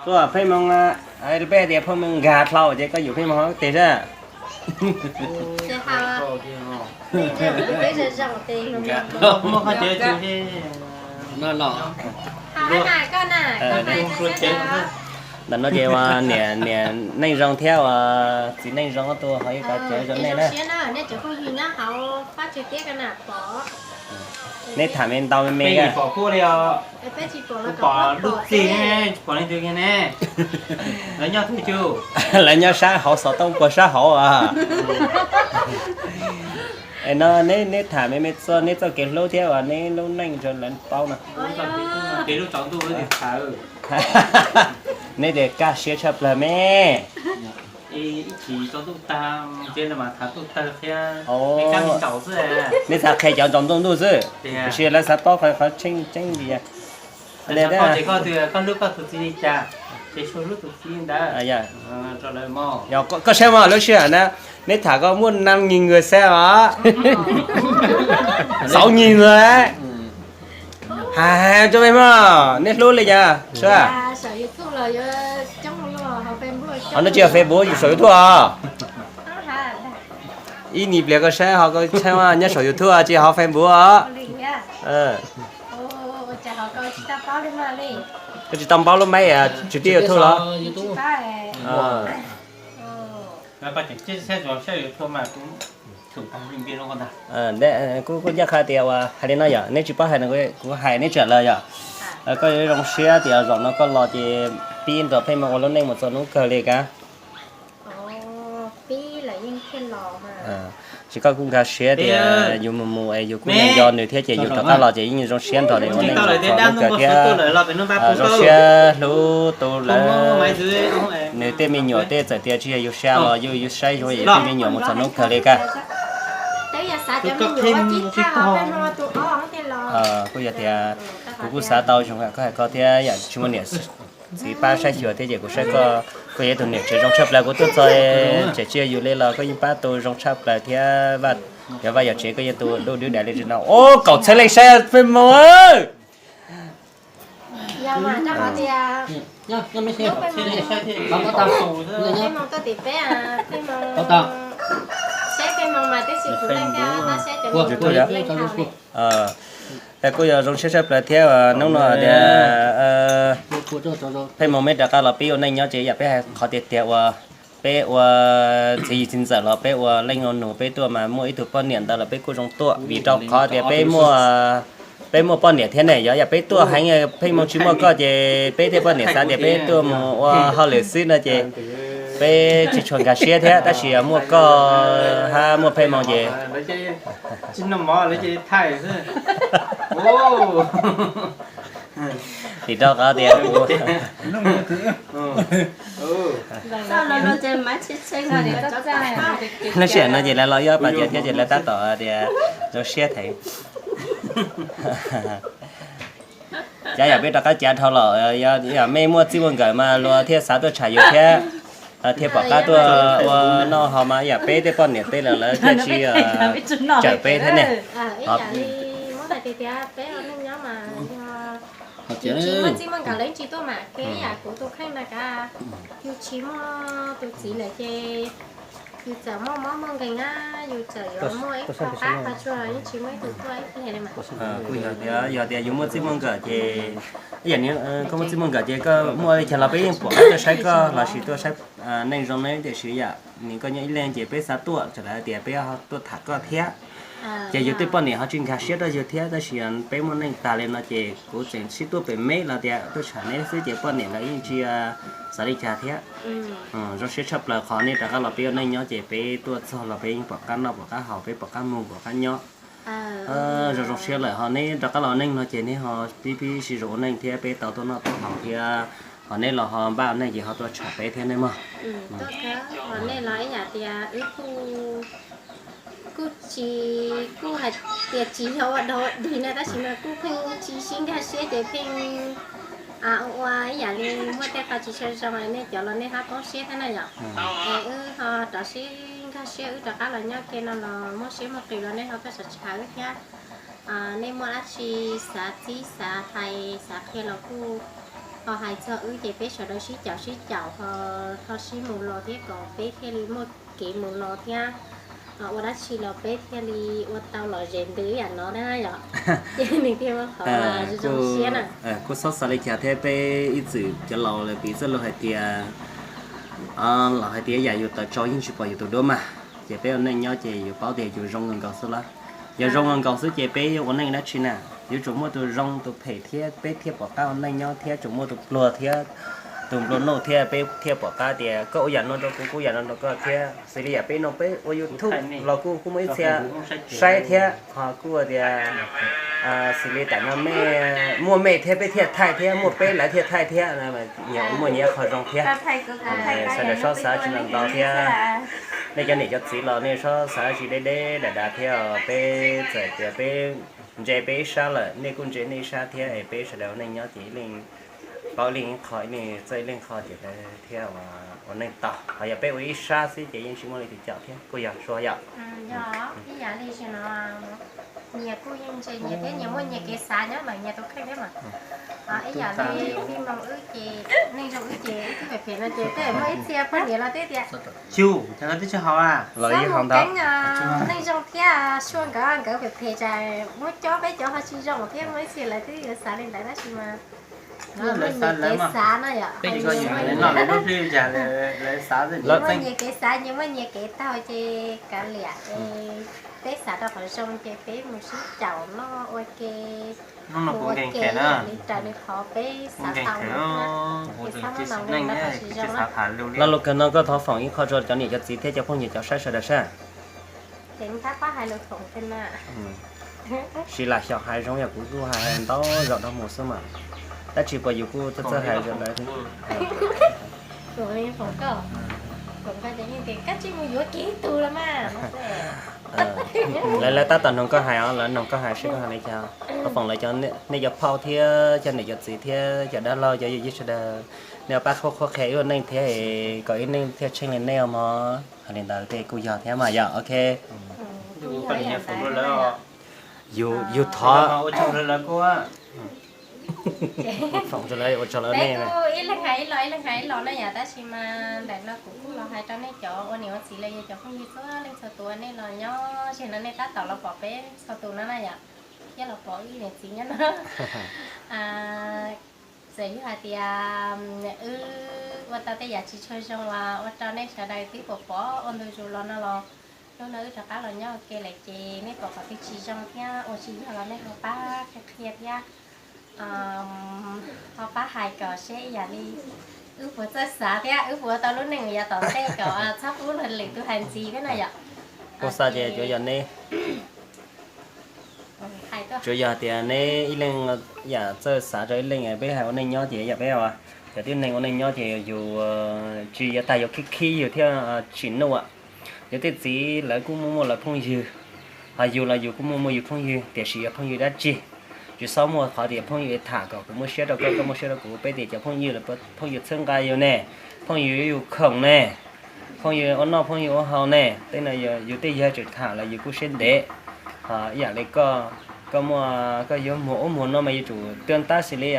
Pheej Hmoo, peb tias Pheej Hmoo nkag dhau ces koj yuav Pheej Hmoo hauv teg sab. Ntawm no ces ua niam, niam Neej Zoo thiab ua txiv Neej Zoo ob tug ho ib qho cawv rau nej na. Nej tham me ntau me me. Pom lub txig, tsis pom leej twg kiag ne. Lawv nyob twg tug? Lawv nyob sab hauv xov tooj puag sab hauv as. Es no neb, neb tham me me txog neb txoj kev hlub thiab uas neb lub neej rau lawv paub no. Kev hlub tsaus ntuj. Neb tias kaj siab tshaj plaws me. Ib chim tsaus ntuj tag, neb tham ntuj tawg qhia, neb xav qhia cov tsaus ntuj ntuj xwb, tiam sis lawv xav paub qhov tseeb tseeb li. Koj hlub koj tus txiv li cas, ces hlub tus txiv ntawd. Koj saib mas lub sij hawm na, neb tham koj muaj năm nghìn người xem os. Sáu nghìn người. Hais rau peb mog, neb hlub li cas? Ho no tsis yog Facebook, yus saum YouTube os. Ib nis pliag koj saib ho koj saib nyob saum YouTube tsis yog hauv Facebook os. Koj tsis tau npaub lub maib tsis tij YouTube los? Kuj, kuj ncaj qha tias uas hais li no yom, neb tsis paub hais no kuv hais neb tsam lawm yom. Koj zoo siab tias zaum no koj los ces pib nrog Pheej Hmoo ua lub neej mus txog hnub kawg li kab. Tsis, koj kuj nkag siab tias yus mus mus es yus kuj nco nco nws thiab ces yus rov qab los ces yeej zoo siab nrog nws ua neej mus txog hnub kawg thiab. Zoo siab hlub tu lawv, nws tej me nyuam tej txawm tias tsis yog yus saib los yus saib zoo yus tej me nyuam mus txog hnub kawg li kab. Kuj yog tias kuv kuj xav tau zoo koj hais koj thiab yam tsis muaj niam txiv pab saib xyuas thiab ces kuv saib koj, koj yog ib tug niam tsev zoo tshaj plaws kuv tuaj txog, tseem tsis yog yus li los koj yeej pab tus zoo tshaj plaws thiab. Yog vaj yog tsev koj yeej tus dub dub daim li no. Ub, kaum txhiab leej saib Pheej Hmoo. Es kuj yog zoo siab tshaj plaws thiab hnub no tias Pheej Hmoo meb rov qab los peb ua neej nyob ces yam peb hais qhov tiag tiag uas peb ua txiv yig txiv ntxawm los peb ua leej ua nus peb tuaj mas muaj ib tug poj niam ntawd los peb kuj zoo tuaj vim rau qhov tias peb muaj, peb muaj poj niam thiab ne. Yog yam peb tuaj heev Pheej Hmoo tsis muaj koj ces peb tej poj niam xav tias peb tuaj mus ua hauj lwm xwb no ces peb tsis tshua nkag siab thiab tab sis yog muaj koj hab muaj Pheej Hmoo ces vim rau qhov tias lub sij hawm no ces lawv los ib ob pas cas thiab ces lawv tab tom tias zoo siab theem. Cav yam peb rov qab cav dhau los, yog mej muaj txij muaj nkawm mas luag thiaj xav tuaj tsham yus thiab, thiaj pom qab tuaj ua noj ho mas yam peb tej poj niam tej lawm lawv thiaj tsis tsawm peb thiab ne. Yus tsis muaj txij muaj nkawm lawv tsis tuaj mam kev yam kuv tus kheej na kav. Yus tsis muaj tus txiv lawm ces yus txawm muaj mob muaj nkeeg na, yus txawm yuav muaj ib qho qab qhov tsua los yeej tsis muaj ib tug tuaj ib pliag li mas. Kuj yog tias, yog tias yus muaj txij muaj nkawm ces, koj muaj txij muaj nkawm ces koj muaj li cas los peb yeej pom qab tuaj saib koj lossis tuaj saib neej zoo ne. Tiam sis yam nws koj nyob ib leeg ces peb xav tuaj, txawm lawv hais tias peb tuaj tham koj thiab. Ces yus tej poj niam ho tsis nkag siab rau yus thiab, tab sis peb muaj neej tag li no ces kuv tseem sib tuaj pem meb los tias tuaj tsham neb xwb ces poj niam lawv yeej tsis xav li cas thiab. Zoo siab tshaj plaws qhov nej rov qab los peb ua neej nyob ces peb tuaj txog los peb yeej pom qab noj pom qab haus, peb pom qab mus pom qab nyob. Zoo zoo siab lawm ho neb rov qab los neej no ces neb ho pib pib sib zoo ua neej thiab peb tau tuaj noj tuaj haus thiab, ho neb los ho npaj neej ces ho tuaj tsham peb thiab nej mog. Nej los ib yam tias wb kuj, kuj tsis, kuj hais tias tsis yog ua dog ua dig na tab sis mas kuj pheej tsis sib nkag siab ces pheej ua ib yam li muaj tej qho tsis zoo zoo nej cov los nej ho poob siab thiab na yom. Es wb ho rov sib nkag siab wb rov qab los nyob ke no los muaj siab muaj qis los nej ho tuaj sib tsham wb thiab. Nej muaj dab tsi xav txib xav hais xav qhia los kuj Ho hais txog wb ces peb sawv daws sib caum sib caum ho, ho sib mus los thiab kom peb thiaj li muaj kev mus los thiab, ua dab tsi los peb thiaj li ua tau lom zem ntws yam no na yom. Ces nws thiaj muaj qhov zoo siab na. Kuj xob xav li cas thiab, peb ib txwm cov laus lawv piv txoj lus hais tias, laus hais tias yam yus tawv tsau yeej tsis pom yus tus duab mas. Ces peb ua neej nyob ces yus paub tias yus zoo nkaus xwb lawm. Yog zoo nkaus xwb ces peb ua neej dab tsi na? Yuav tsum muaj tus zoo tus phem thiab peb thiaj pom qab ua neej nyob thiab tsum muaj tus pluag thiab tus nplua nuj thiab peb thiaj pom qab tias koj ua yam no rau kuv, kuv ua yam no rau koj thiab. Xws li yam peb no peb ua YouTube los kuj, kuj muaj ib txhia saib thiab ho kuj tias xws li tam no muaj mej thiab peb thiaj thaij thiab, muaj peb lawv thiaj thaij thiab, nyias muaj nyias qhov zoo thiab. Sawv daws txhob xav tsis ntau thiab. Nej cov niam cov txiv los nej txhob xav tsis deb deb dav dav thiab. Peb txawm tias peb ntse peb ib sab lawm, nej kuj ntse nej ib sab thiab es peb sawv daws ua neej nyob ces ib leeg paub ib leeg ib qho, ib leeg txawj ib leeg qho ces thiaj ua neej tau. Ho yog peb ua ib sab xwb ces yeej tsis muaj leej twg caum thiab, kuj yog Sua yom? Ib yam li no, nyias kuj yeej ntse nyias thiab, nyias muaj nyias kev xav nyob ntawm nyias tus kheej thiab mas. Ib yam li Pheej Hmoo wb ces, neej zoo wb ces wb twb phem phem no ces tej muaj ib txhia poj niam los twb tias, xyov koj twb tsis haus a, los txhob mus keeb neej zoo thiab, Sua nkawd nkawd phem phem tsam muab cob peb cov ho tsis zoo thiab, muaj ib txhia lawv twb yuav xav li ntawd tab sis mas nyias muaj nyias kev xav no yom. Nyias muaj nyias kev xav, nyias muaj nyias kev taug ces kav liam es peb xav rau qhov zoo ces peb mus sib caum noj ua ke, mus ua ke li raws li qhov peb xav tau no thiab, es txhob muab ntau neeg los tsis zoo na. Lo lus kawg no koj thov foom ib qho rau cov niam cov txiv thiab cov phooj ywg cov saib sawv daws saib. Ces tab pab hais lus foom thiab na. Tsis lam xyaum hais zoo yog kuv kuj hais ntau zaum dhau mus xwb mas. Tab sis puas yus kuj txawj txawj hais zoo lawm. Lawv tab tom noog koj hais os, lawv noog koj hais seb koj hais li cas. Thov foom lawv cov, nej cov phauj thiab cov niam cov txiv thiab cov dab laug cov yawm yij sawv daws, nej pab qhuab qhuab qhia wb ua neej thiab kom wb neej thiaj tsheej li nej os mog. Hais li ntawd tej kuj yog thiab mas yom, ok. Yus thov foom rau lawv ua tsaug lawv nej. Ib leeg hais ib los, ib leeg hais ib los na yom, tab sis mas ntawm no kuv kuj los hais rau nej cov ua niam ua txiv los yog cov phooj ywg txhua leej txhua tus, nej los nyob ze no nej tab tom los pom peb txhua tus no na yom, thiab los pom wb niam txiv nyob no. Txawm yog hais tias wb ua tau tej yam tsis tshua zoo los ua rau nej sawv daws twb pom pom ua ntu zus los no los, hnub no wb rov qab los nyob ua ke lawm ces nej pom qhov twg tsis zoo thiab ua tsis yog los nej ho pab qhia qhia thiab ho pab hais kom seb ib yam li wb puas txawj xav thiab wb puas ua tau lub neej uas yav tom ntej kom txhob pub luag lwm tus hais ntxiv thiab na yom. Kuv xav tias tsuas yog neb, tsuas yog tias neb ib leeg yam txawj xav rau ib leeg, peb hais ua neej nyob ces yog peb os, cov tib neeg ua neej nyob ces yus tsis yuav tag yuav khib khib yus thiab tsim nuj. Yus tej txiv lawv kuj muaj muaj lawv phooj ywg, ho yus los yus kuj muaj muaj yus phooj ywg, tiam sis yog phooj ywg dab tsi, tsis txhob muaj qhov tias phooj ywg tham kom kuv muaj siab rau koj, koj muaj siab rau kuv. Peb tias cov phooj ywg, phooj ywg txhawb nqa yus ne, phooj ywg yuav yus khoom ne, phooj ywg ua noj phooj ywg ua haus ne. Tej no yus tej yawg tseem tham los yus kuj siab ntev. Ho ib yam li koj, koj muaj, koj yuav muag ub muag no mas yuav tsum tuaj tab sis li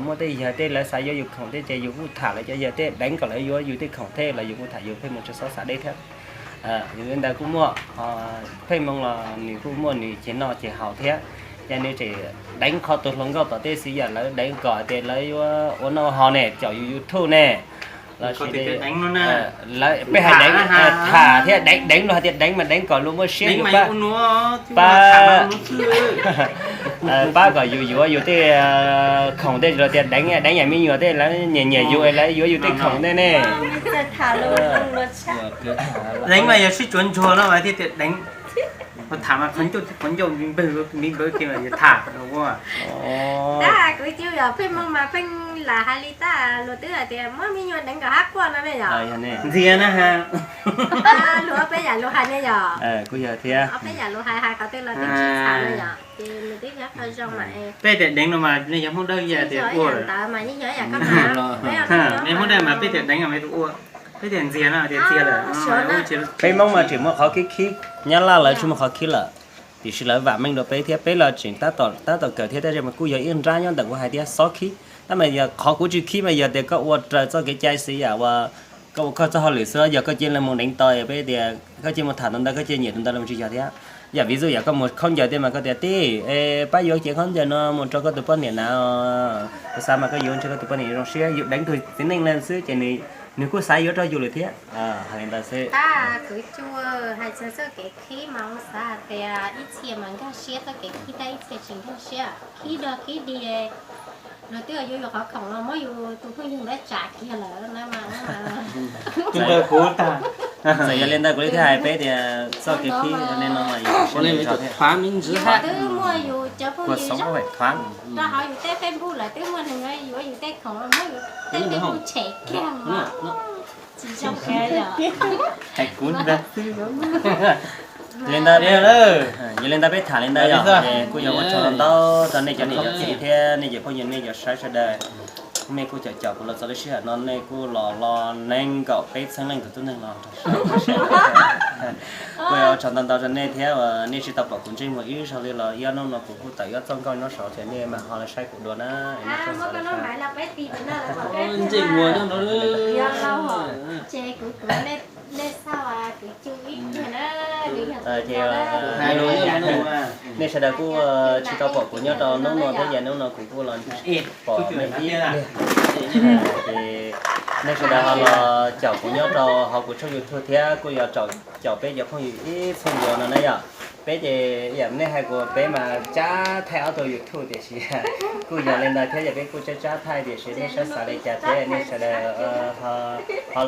muaj tej yawg tej lawv xav yuav yus khoom tej ces yus kuj tham lawv cov yawg tej deev kom lawv yuav yus tej khoom tej los yus kuj tham yus, pheej mus tsis txhob xav deb thiab. Yus li ntawd kuj muaj, pheej moo los nws kuj muaj nws ceg noj ceg haus thiab. Ces nws tseem deev qhov tus hluas nkauj tom tej xwb, yam lawv deev kom tias lawv yuav ua noj haus ne, caum yus YouTube ne, los sis peb hais deev, tham thiab deev, deev luag hais tias deev mas deev kom luag muaj siab yus pab, pab kom yus yuav yus tej khoom tej, los tias deev, deev yam me nyuam tej lawv nyiam nyiam yus lawv yuav yus tej khoom tej ne. Deev mas yog sib tsuav ntsuag no mas thiaj tias deev. Tham mas qhov ncauj qhov ncauj me npawg me npawg kiag mas yog tham. Tab kuv ib tug yog pheej moo mas pheej lam hais li tab luag twb hais tias muab me nyuam deev kom hab quaj no ne yom. Ntxias na ha. Luag ob peb yam luag hais ne yom. Kuj yog thiab. Ob peb yam luag hais hais qhov twg los twb tsis tham ne yom. Ces nws twb yog qhov zoo mas. Peb tias deev no mas nej yog Hmoob Dawb yam tias ua ntawd mas yeej yog yam koj hais. Nej Hmoob Dawb mas peb tias deev mas ua, peb tias ntxias no tias ntxias lawm. Peb Hmoob mas tseem muaj qhov khib khib, Nyab Laj lawv tsis muaj qhov khib lawm. Tiam sis lawv vam meej rau peb thiab peb los tseem tab tom kawm thiab, tab sis mas kuj yog ib nrab nyob ntawm kuv hais tias xob khib. Tab mas yog qhov kuv tsis khib mas yog tias koj ua raws txoj kev cai xwb yam uas koj ua koj txoj hauj lwm xwb, yog koj cia li mus deev tau peb tias koj cia li mus tham tus ntawd, koj cia li nyiam tus ntawd los tsis yog thiab. Yam vis xwb yam koj mus khaub ncaws tej mas koj tias tij, pab yuav cev khaub ncaws no mus rau koj tus poj niam na, kuv xav mas koj yuav ntshe koj tus poj niam zoo siab, yus deev tus txiv neej no xwb ces nws kuj xav yuav rau yus lawm thiab. Hais li ntawd xwb. Tab kwv tij hais txog txoj kev khib mas kuv xav hais tias ib txhia mas nkag siab txoj kev khib, tab ib txhia tsis nkag siab. Khib dog khib dig, luag twb yuav yus qhov khoom los muab yus tus phooj ywg ntawd tsa kiag lawm na mas. Txawm yog li ntawd kuv li thiaj hais peb tias txoj kev khib nej no mas yus twb muaj yus cov phooj ywg rau hauv yus tej Facebook lawm, twb muaj neeg yuav yus tej khoom los muab yus tej Facebook tshem kiag mas tsis zoo kiag yom. Hais kuv ntag. Li ntawd, yog li ntawd peb tham li ntawd yom, kuj yog ua tsaug ntau rau nej cov niam cov txiv thiab nej cov phooj ywg nej cov saib sawv daws. Nej kuj caum caum kuv los txog lub sij hawm no, nej kuj los lo nees nkaum peb txhiab leej tus tub neeg los. Kuj yog ua tsaug ntau ntau rau nej thiab uas nej tsis tau pom kuv ntsej muag ib zaug li los ib ob hnub no kuv kuj tawm ib ob txoj nkauj nyob saud ces nej mam ho los saib kuv dua na. Nej sawv daws kuj tsis tau pom kuv nyob rau hnub no thiab, yog hnub no kuv kuj los pom nej ib pliag. Ces nej sawv daws ho los caum kuv nyob rau hauv kuv tshooj YouTube thiab kuj yog caum peb cov phooj ywg ib txhia ntawd no na yom. Peb ces yam nej hais kuv peb mas tsab thaij ob tug YouTube tiam sis kuj yog li ntawd thiab, yog peb kuj tsab tsab thaij tiam sis nej saib xav li cas thiab nej sawv daws ho los